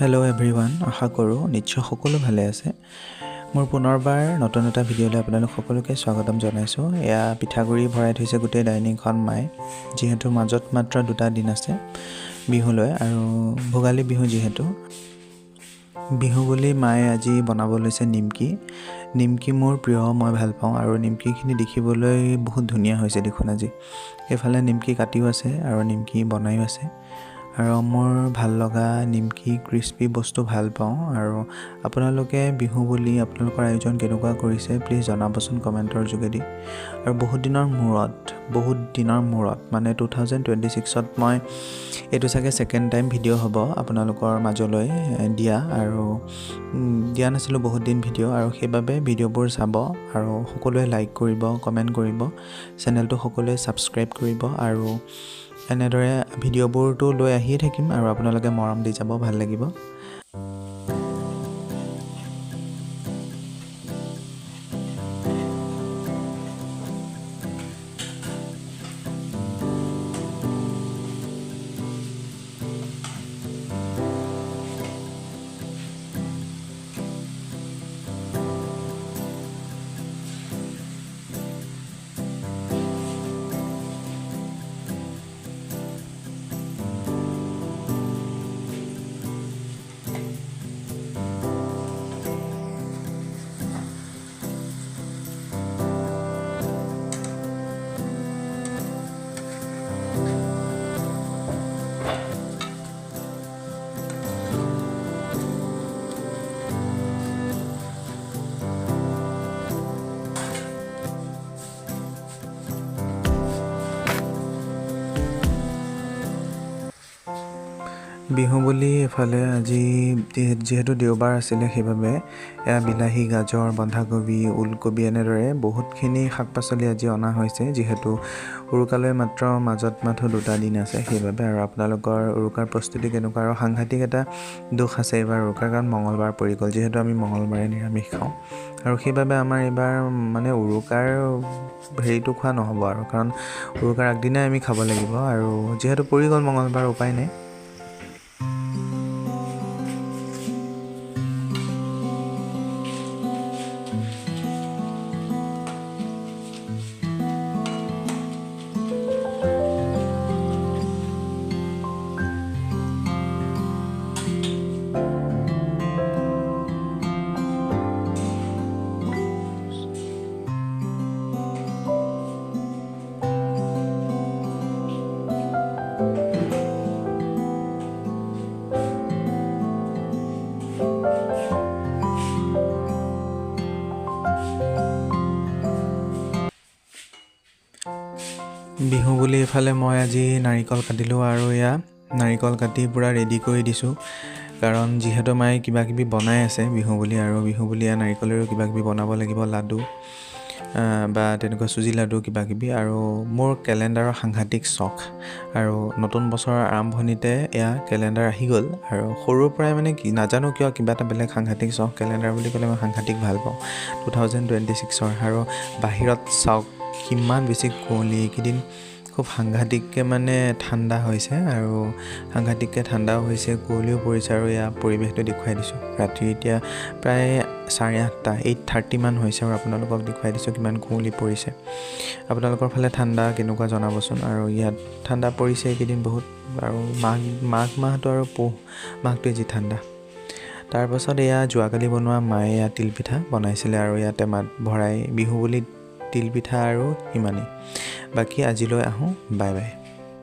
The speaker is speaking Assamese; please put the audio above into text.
হেল্ল' এভৰিৱান, আশা কৰোঁ নিশ্চয় সকলো ভালে আছে। মোৰ পুনৰবাৰ নতুন এটা ভিডিঅ'লৈ আপোনালোক সকলোকে স্বাগতম জনাইছোঁ। এয়া পিঠাগুড়ি ভৰাই থৈছে গোটেই ডাইনিংখন মায়ে, যিহেতু মাজত মাত্ৰ দুটা দিন আছে বিহুলৈ আৰু ভোগালী বিহু যিহেতু বিহু বুলি মায়ে আজি বনাব লৈছে নিমকি। নিমকি মোৰ প্ৰিয়, মই ভাল পাওঁ আৰু নিমকিখিনি দেখিবলৈ বহুত ধুনীয়া হৈছে দেখোন আজি। এইফালে নিমকি কাটিও আছে আৰু নিমকি বনায়ো আছে আৰু মোৰ ভাল লগা নিমকি ক্ৰিস্পি বস্তু ভাল পাওঁ। আৰু আপোনালোকে বিহু বুলি আপোনালোকৰ আয়োজন কেনেকুৱা কৰিছে প্লিজ জনাবচোন কমেণ্টৰ যোগেদি। আৰু বহুত দিনৰ মূৰত মানে 2026ত মই এইটো চাগে ছেকেণ্ড টাইম ভিডিঅ' হ'ব আপোনালোকৰ মাজলৈ দিয়া, আৰু দিয়া নাছিলোঁ বহুত দিন ভিডিঅ', আৰু সেইবাবে ভিডিঅ'বোৰ চাব আৰু সকলোৱে লাইক কৰিব, কমেণ্ট কৰিব, চেনেলটো সকলোৱে ছাবস্ক্ৰাইব কৰিব। আৰু এনেদৰে ভিডিঅ'বোৰতো লৈ আহিয়ে থাকিম আৰু আপোনালোকে মৰম দি যাব, ভাল লাগিব। বিহু বুলি এফালে আজি যিহেতু দেওবাৰ আছিলে, সেইবাবে এয়া বিলাহী, গাজৰ, বন্ধাকবি, ওলকবি এনেদৰে বহুতখিনি শাক পাচলি আজি অনা হৈছে। যিহেতু উৰুকালৈ মাত্ৰ মাজত মাথো দুটা দিন আছে, সেইবাবে। আৰু আপোনালোকৰ উৰুকাৰ প্ৰস্তুতি কেনেকুৱা? আৰু সাংঘাতিক এটা দুখ আছে এইবাৰ উৰুকাৰ, কাৰণ মঙলবাৰ পৰি গ'ল। যিহেতু আমি মঙলবাৰে নিৰামিষ খাওঁ আৰু সেইবাবে আমাৰ এইবাৰ মানে উৰুকাৰ হেৰিটো খোৱা নহ'ব আৰু, কাৰণ উৰুকাৰ আগদিনাই আমি খাব লাগিব আৰু যিহেতু পৰি গ'ল মঙলবাৰ, উপায় নাই। বিহু বুলি এইফালে মই আজি নাৰিকল কাটিলোঁ আৰু এয়া নাৰিকল কাটি পূৰা ৰেডি কৰি দিছোঁ, কাৰণ যিহেতু মায়ে কিবা কিবি বনাই আছে বিহু বুলি, আৰু বিহু বুলি এয়া নাৰিকলেৰো কিবা কিবি বনাব লাগিব, লাডু বা তেনেকুৱা চুজি লাডু কিবা কিবি। আৰু মোৰ কেলেণ্ডাৰৰ সাংঘাতিক চখ, আৰু নতুন বছৰৰ আৰম্ভণিতে এয়া কেলেণ্ডাৰ আহি গ'ল। আৰু সৰুৰ পৰাই মানে কি নাজানো কিয় কিবা এটা বেলেগ সাংঘাতিক চখ, কেলেণ্ডাৰ বুলি ক'লে মই সাংঘাতিক ভাল পাওঁ। 2026ৰ আৰু বাহিৰত চাওক কিমান বেছি কুঁৱলী, এইকেইদিন খুব সাংঘাতিককৈ মানে ঠাণ্ডা হৈছে আৰু সাংঘাতিককৈ ঠাণ্ডাও হৈছে, কুঁৱলীও পৰিছে। আৰু এয়া পৰিৱেশটো দেখুৱাই দিছোঁ। ৰাতি এতিয়া প্ৰায় 8:30 8:30 মান হৈছে আৰু আপোনালোকক দেখুৱাই দিছোঁ কিমান কুঁৱলী পৰিছে। আপোনালোকৰ ফালে ঠাণ্ডা কেনেকুৱা জনাবচোন। আৰু ইয়াত ঠাণ্ডা পৰিছে এইকেইদিন বহুত, আৰু মাঘ মাহটো আৰু পুহ মাহটোৱে যি ঠাণ্ডা। তাৰপাছত এয়া যোৱাকালি বনোৱা মায়ে এয়া তিলপিঠা বনাইছিলে আৰু ইয়াতে টেমাত ভৰাই বিহু বুলি তিলপিঠা আৰু ইমানেই। বাকী আজিলৈ আহোঁ, বাই বাই।